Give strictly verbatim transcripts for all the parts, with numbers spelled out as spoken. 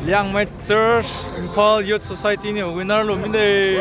Liangmai Church, Imphal Youth Society niu winner lu mide.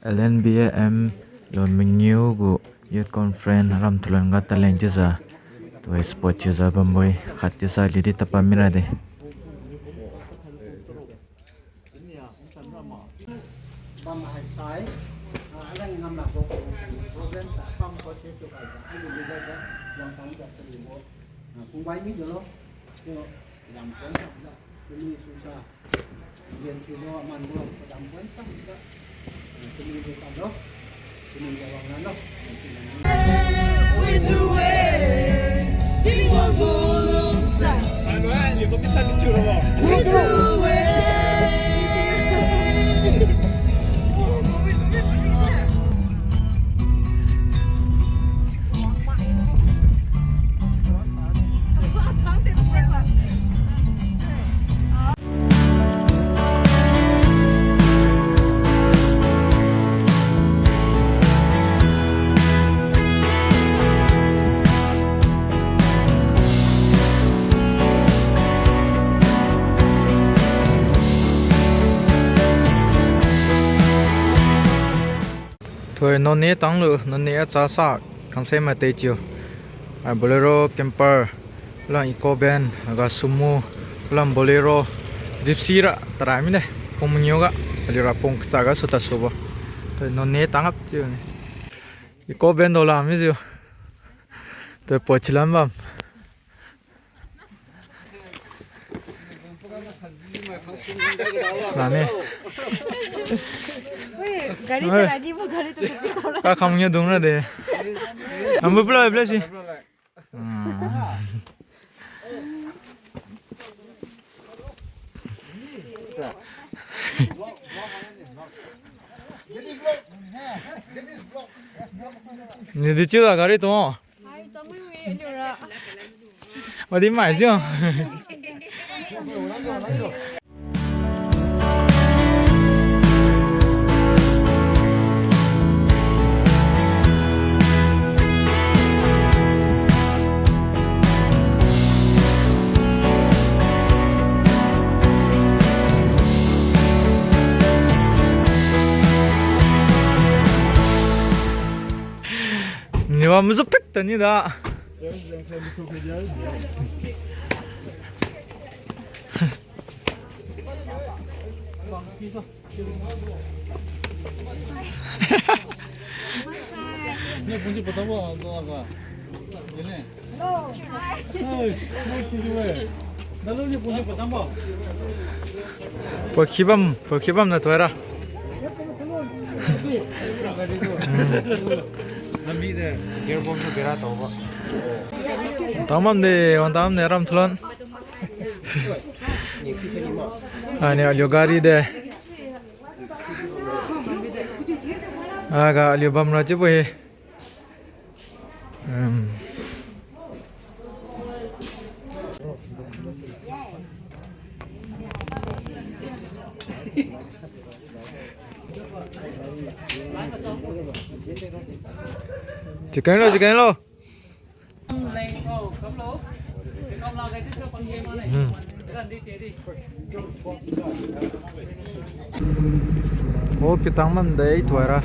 L N B A M Lon Mangiu gu Youth Conference Ramthulon ga talent chiujiu, tu sport chiujiu bambo-e, khat chiusa lidi tapa mira de. Bam hai sai, ah, alang ngam la bo, problem ta, bam ko se tu kai ta, alu ni da, yang tang da, tu ni bo, ah, kung bai mi jo lo, tu yang pon ta, tu ni su sa, lian si bo, man bo, padam pon ta, tu ni bo ta lo. Thoi Noney tanglu, Noney a chasa, khangsai mate chiu. Ai Bolero, camper, palam eco van, aga sumo, palam Bolero, Gypsy ra tarai mine, pung mangiu ga, aliura pung kacha ga suta subo. Thoi Noney tangap chiu ni. Eco van do la mijiu. Thoi poi chilam bam. Snane. Oi, gari Oi. Tara di bo gari tu. Ka kham nya dung ra de. Ambu pula pula si. Hmm. Ni di chiu la gari tu. Wadi mai jiu. Niwa muzu pik tani da. Pakhibam, pakhibam na tuara. Lambi de gearbox tu bera taobo. Tamam de, wan tamam de, Ramthulon. Ani aliu gari de. Aga aliu bamra chiubo he. Um. Chicken lo, chicken lo. Hmm. O, kitang man dei tuara.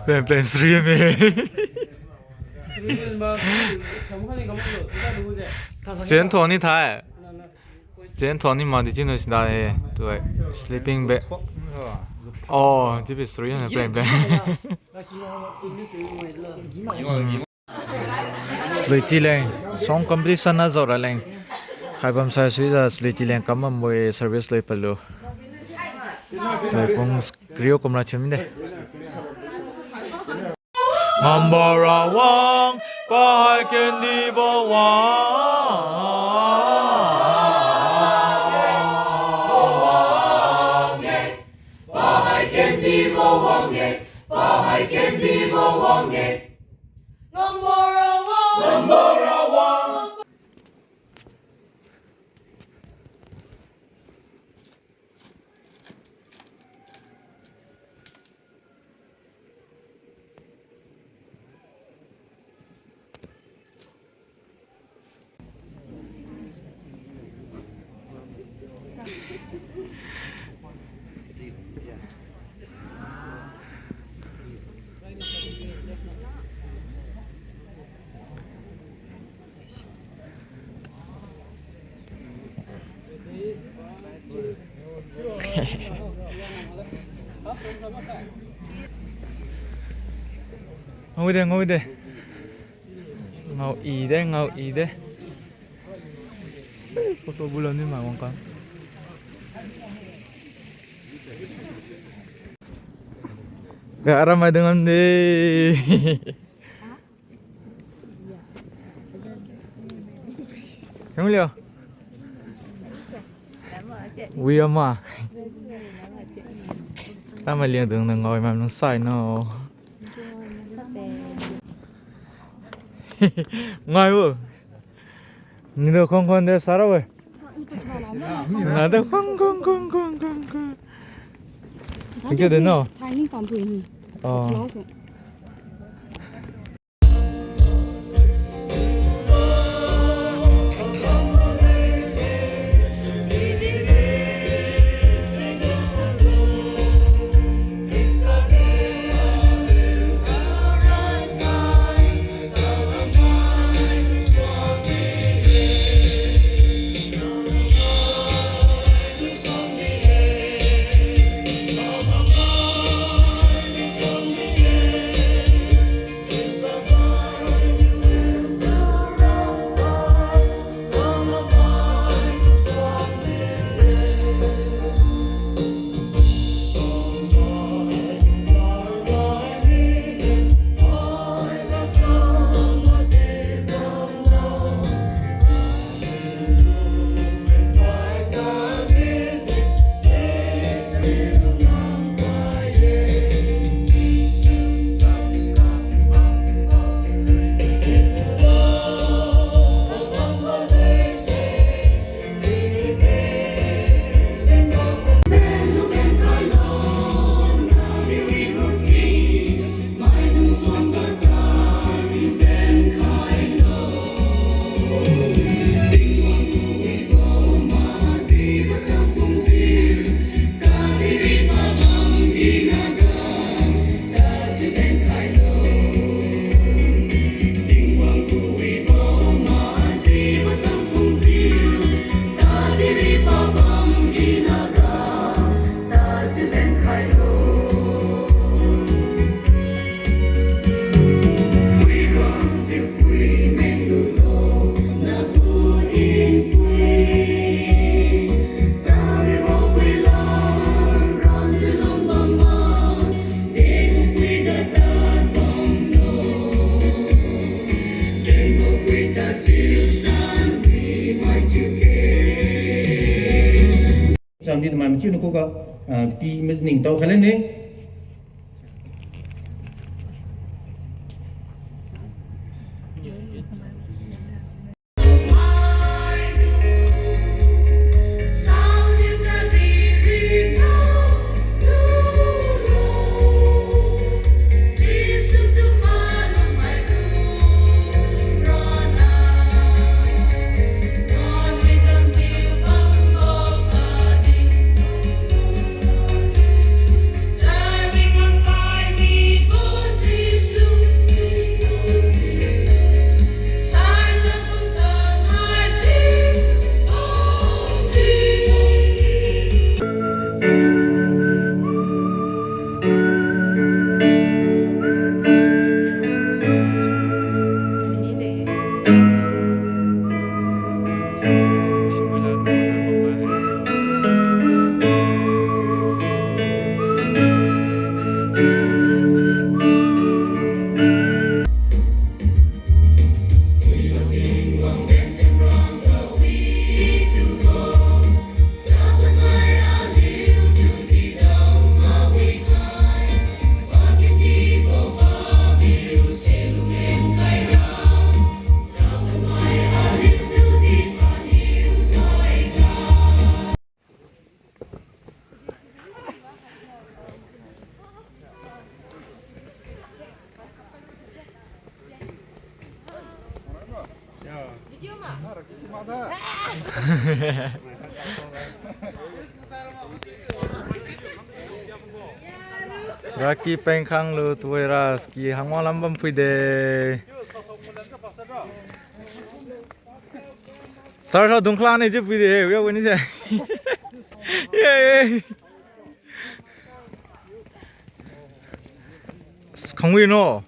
Plan, plan stream e. Chen thon ni thai. Chen thon ni ma di chin no sida e. Tu ai sleeping bag. Oh, this is stream plan, plan. Sului chi leng, song competition na zao ra leng. Khaibam sai suijiu sului chi leng kam bambo-e service lui palu. Tui pung kariu kumra thiu mide. Ngambara wang, pahai kendibo wang. Pahai kendibo wang e, pahai kendibo wang e. Ngambara wang. Ngambara wang. Ngao de, ngao de. Ngao i de, ngao i de. Photo bulo ni ma wang ka. Ga aram ai dungam de. Kang liu. Wi ama. Tama liang dung nang ngoi mam nang sai no. Ngai bo. Nido khong khong de sara we. Nado khong khong khong khong khong khong. Tingke de no. Oh. Samdi tamai machiu na khuga, ah, pi maning tao khailane. Raki pengkhang lu tuhoira ski hangwang lam bam phuide. Char sa dungkhlan ni jiu phuide, wia wini se. Ye, ye. As khangwi no.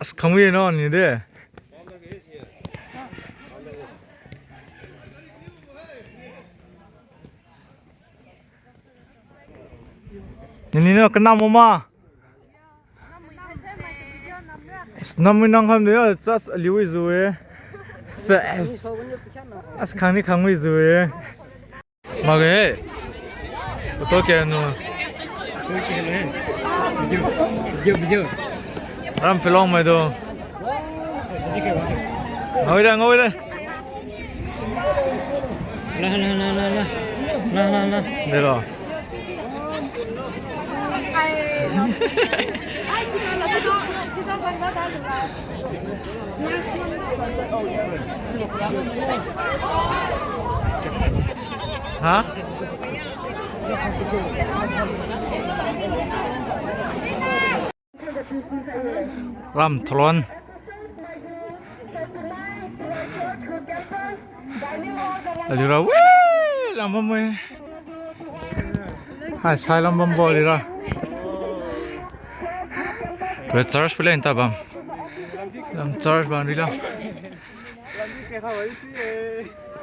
As khangwi no ni de. Nini no kanam mo ma. As namwi nang kham de ya, chas aliu wi zu e. Ses. As khang ni khangwi zu e. Mage. Photo ke nu. Photo ke nu. Video. Video, video. Ram philong mai do. Video ke wa. Ngoi da, ngoi da. La, la, la, la, la. La, la, la. De lo. Ha? Ram thalon. Aliura, wee, lam bam-e. Hai, sai lam bambo aliura. Pre church pule nta bam. Lam church bam ri lam.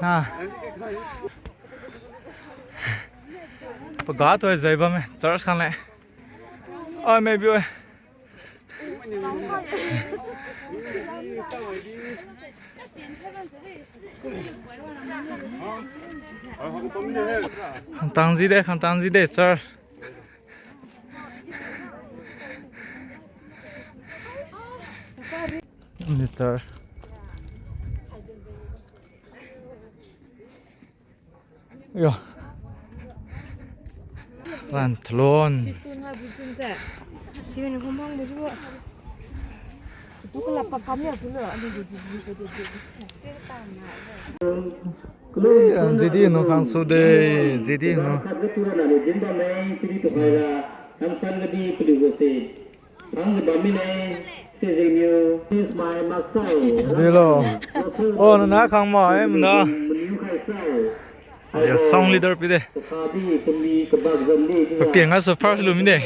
Ha. Paga tu jai bamme, church khangle. Oi, maybe oi. Khangtang jide, khangtang jide, church. Ni church. Yo. Ran thalon. Eh, jidi no khangsu de, jidi no. Dilo. Oh, nana khang ma, eh, mna. Ya, song leader pide. Papiang gasu first lu mide.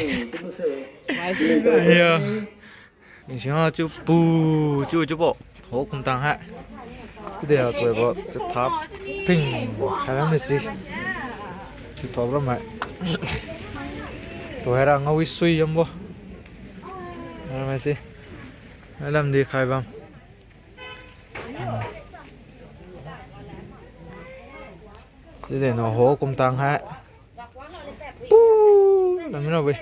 Ya. Ningsi ha chiu pu, chiu, chiu bo. Ho kumtang ha. Pide ha tuibo, chiu thap ping. Khaira misi. Chiu thap ramai. Tuhaira ngawi sui yambo. Ramai si. Alam di khai bam. Hmm. Side no ho kumtang hai. Pu, lamina we.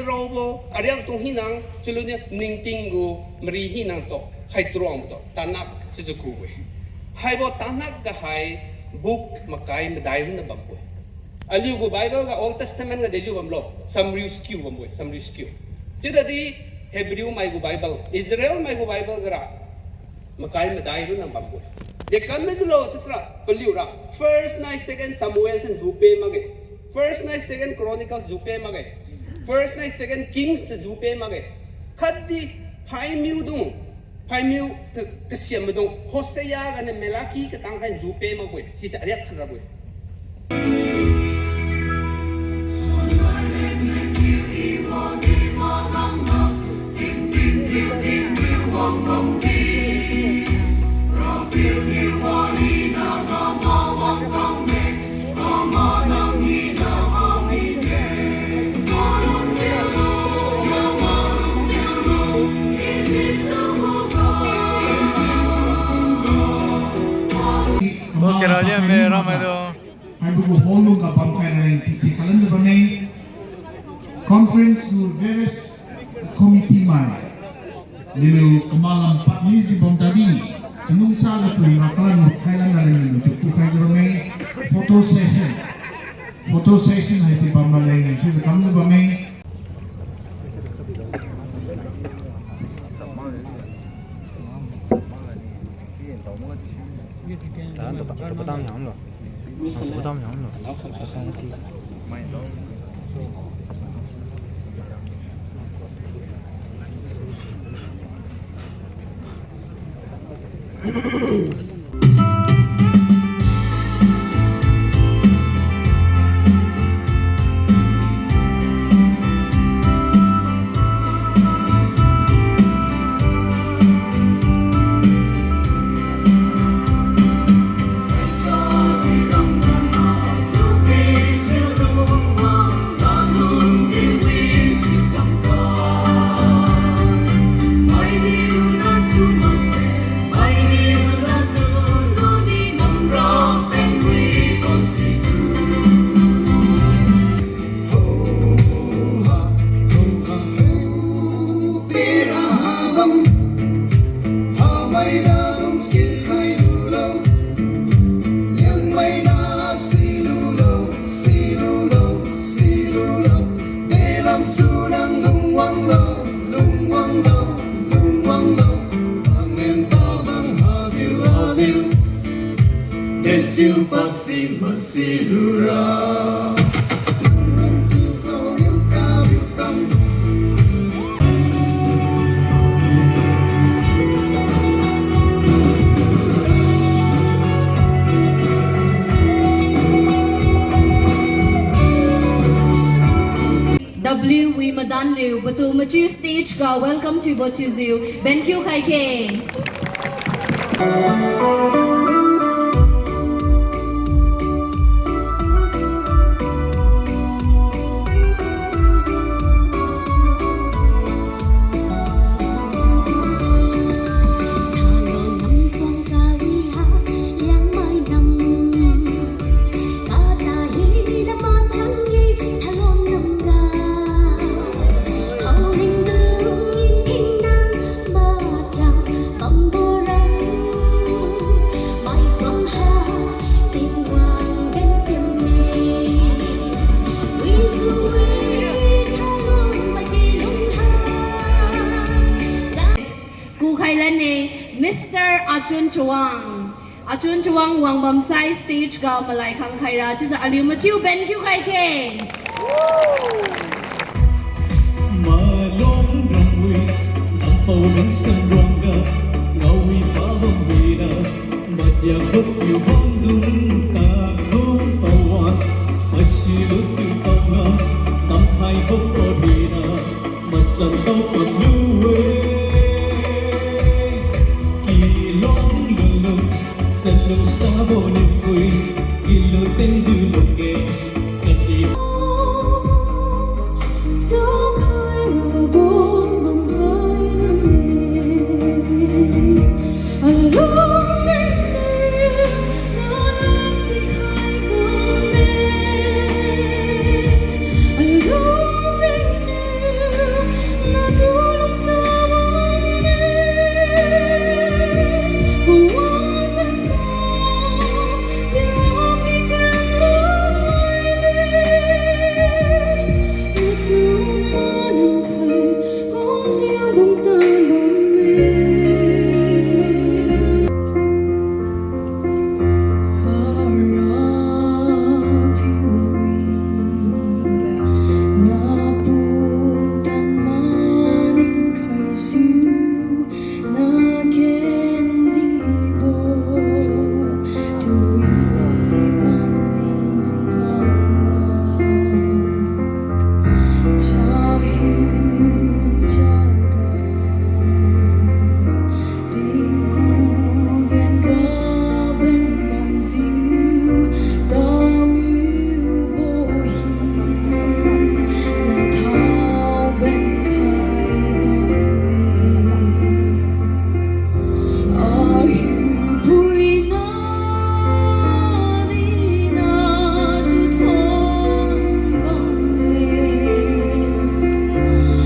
Raobo, ariak tung hinang, chaluniu ningting gu mari hinang to, hai truang to, Tanakh chiujiu ku-e. Haibo Tanakh ga hai book makai madai ronna bambo. Aliu gu Bible ga Old Testament ga dejiu bamlo, samriu skiu bambo, samriu skiu. Chiudadi Hebrew mai gu Bible, Israel mai gu Bible gara makai madai ronna bambo. Dekamjiulo chiusira paliura First nai Second Samuel se jupe makge. First nai Second Chronicles jupe makge. First nai Second Kings se jupe makge. Khatdi phaimiu dung, phaimiu ka-, kasiam maidung Hosea ganiu Malachi katang hai jupe makbo-e. Sise ariak khat rabo-e. Okay, ra lian me ramai do. Haibo gu hall lung ga bamkhai raleng pisi kalanjiu bamme. Conference gu various committee mai, niliu kamalam pad mijiu bam tadi, chalungsa ga pui ra kalan mak khailan raleng niliu tu kukhaijiu bamme. Photo session. Photo session haise bam raleng chiujiu kamjiu bamme. W wi madanliu patu machiu stage ga welcome thiubo thiujiu benkiu khai khe. Kukhai lane, Mister Achun Chawang. Achun Chawang wangbam sai stage ga malai khang khaira, chiujiu aliu machiu benkiu khai khe. Malong ramwi, dampao lungsan ruangga, ngaowi pabam wira, madia khot piu bamdung takhum pawan, pasi lutiu tangam, damkhai khot rot wira, machan tao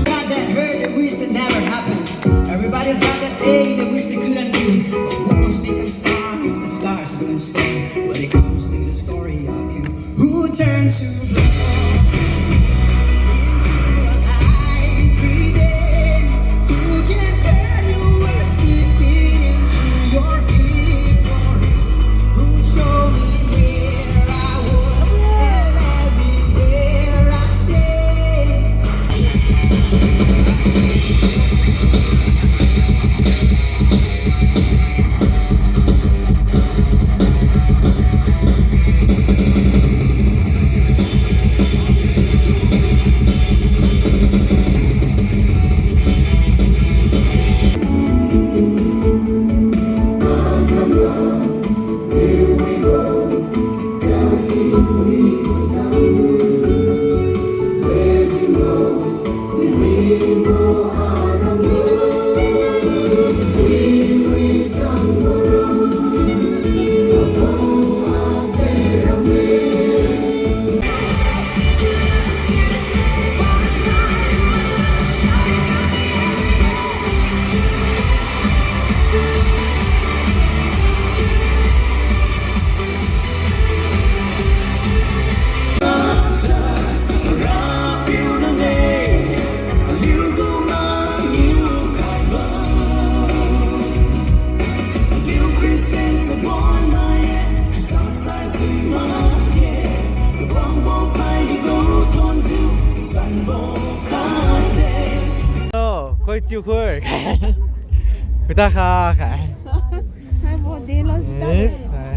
Had that hurt that wish that never happened. Everybody's got that pain that wish they couldn't do. But who can speak of scars? The scars don't stay. When it comes to the story of you, who turns to blood into a light every day? Who can turn your worst defeat into your victory? Who showed me where I was and led me where I stay? Hello, khoi tiu khoi. Pita kha khai. Hai bo de lo sta. Yes, hai.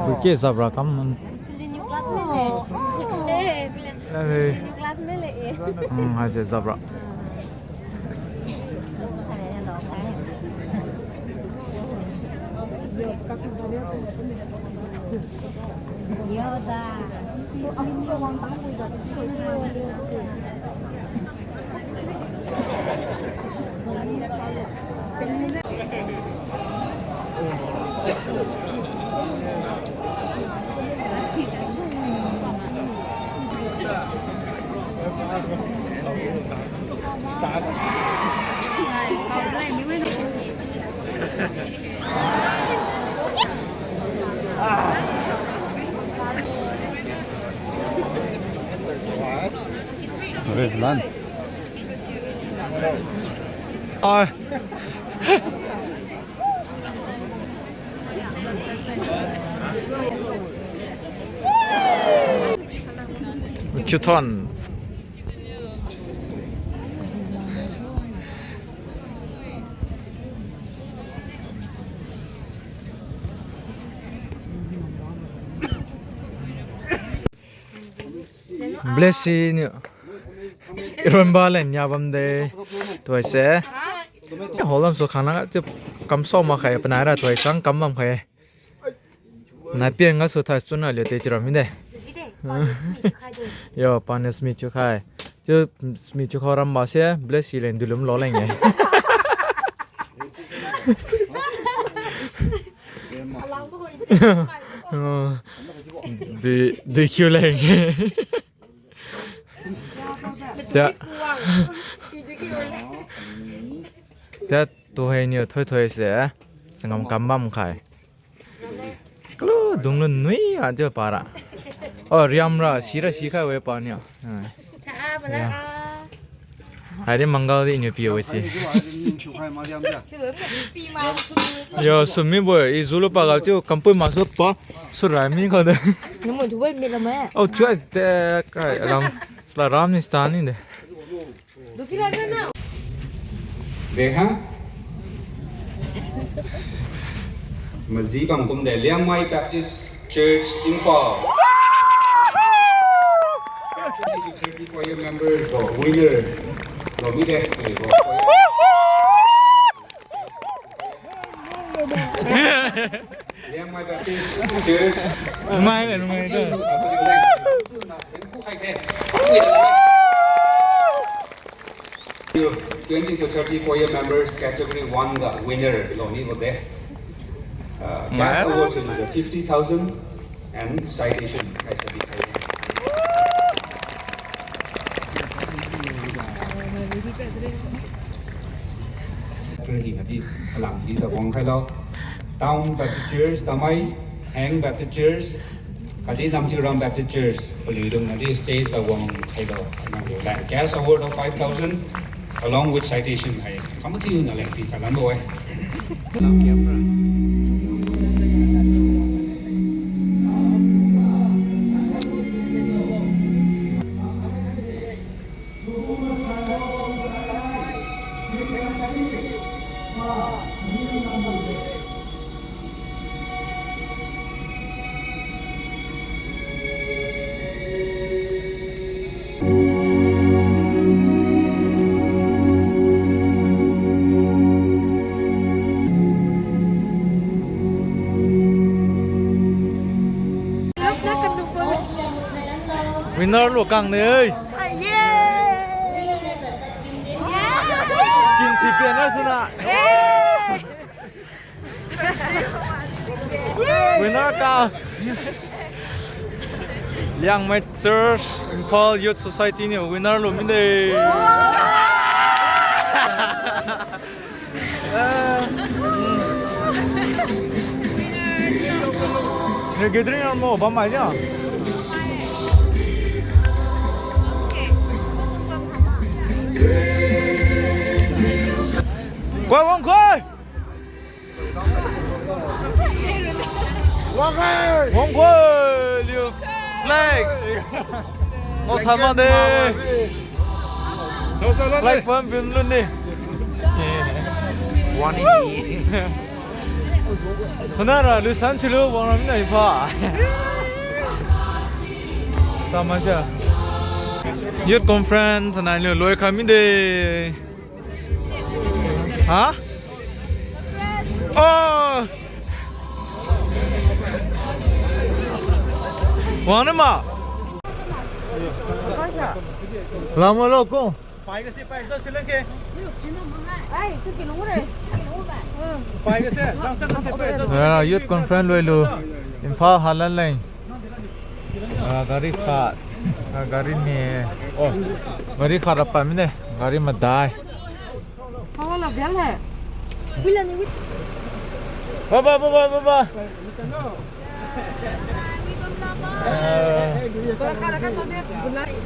Buke zabra kam. Lale. Hmm, haise zabra. Oi, lan. Oi. Chuthon. Bless you. Ironba len ya bamde. Tuise. Holam su khangna ga chiu Kamsao makhai, panai ra thoi sang kam bam khai. Nai pian gasu thai chun aliu te chiura mide. Yo, paniu smi chiu khai. Chiu smi chiu khao ram mase, bless healing dulum lo leng e. Oh, dui, dui kiu leng. Tia. Tia tuhai niu thoi thoi se. Sangam kam bam khai. Kalu dung lu nui a tiu para. Oh, riam ra, si ra, si khai we paniu. Ah. Ya. Haidi manggal di niu pi we si. Yo, sumi bo, i zulu pa ga tiu, kampui masu pa, sura mi ko de. Namu tu we mi la ma. Oh, chua te, kai, alam, sla ram ni sta ni de. Deha. Maji bam kumde Liangmai Baptist Church Imphal. Twenty to thirty choir members gu winner. Lo mide, lo. Liangmai Baptist Church. Mai le, mai le. Twenty to thirty choir members category one ga winner lo ni ko de. Uh, cash award is fifty thousand and citation. Kari nadi kalam di sa wang khailo. Town Baptist Church, Tamei, Hang Baptist Church, khatdi Namchiuram Baptist Church, paliudung nadi stage ga wang khailo. Nang liu lan cash award of five thousand, along with citation hai. Kamachiu na leng pi kalam bo e. Winner lu kang ne. Kin si pian na suna. Winner ka. Liangmai Church, Imphal Youth Society niu winner lu mide. Ni gathering ram mo, bam mai dia. Koi wang koi. Wang koi liu. Flag. Ngao sa ma de. Flag pam pim lun ni. One eighty. Sana ra lu san chilu wang ram nai pha. Tama sia. Youth conference nai lu loi kha mide. Ha? Oh. Wang na ma. Lama lo ko. Ah, youth conference lui lu. Imphal halan leng. Ah, gari khat. Ah, gari ni. Oh, gari khat rap pa mine. Gari madai. Bye bye, bye bye, bye bye. Ah,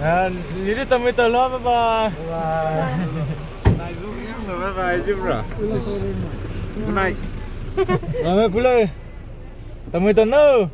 ah, nili tamui talo, bye bye. Bye bye, bye bye, bro. Good night. Bye bye, pulai. Tamui talo.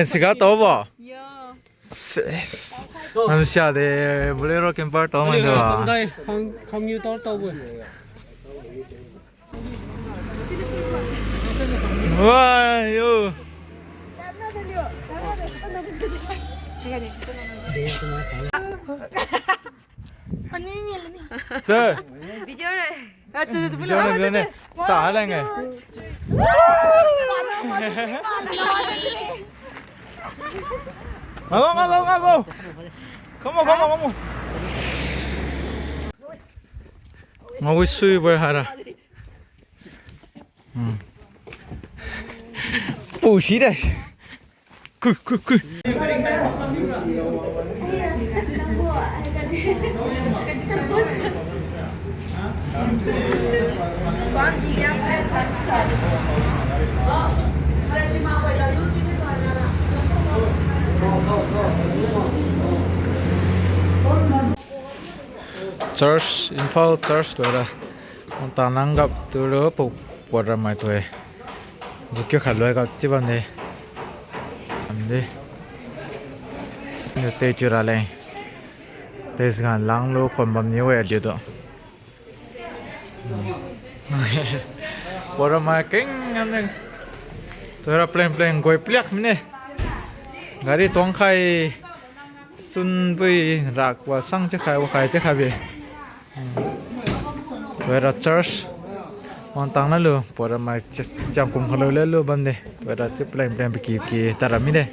Siga tao bo? Yo. Ses. Namsia de Bolero camper tao mai de ba. Samdai, khang, khang yu tao tao bo. Wah, yo. Sir. Video re. Video ne, video ne. Sa ha leng e. Ngao, ngao, ngao, ngao. Come on, come on, come on. Ngao wi sui bai hara. Hmm. Pu si de. Kui, kui, kui. Church, Imphal Church tuara. Wangtang nang gap tulu pu puat ramai tue. Jukiu khat loi gap chiu bamde. Bamde. Niu te chiu raleng. Te siga langlu khon bamniu-e aliutu. Puat ramai keng ane. Tuara pleng pleng goi pliak mine. Gari tuang khai. Chun bui rak wa sang chiu khai, wa khai chiu khai bi. Tuara church. Wangtang nalu puat ramai chi-, chiam kum khalu lelu bamde. Tuara chiu pleng pleng paki paki tadra mide.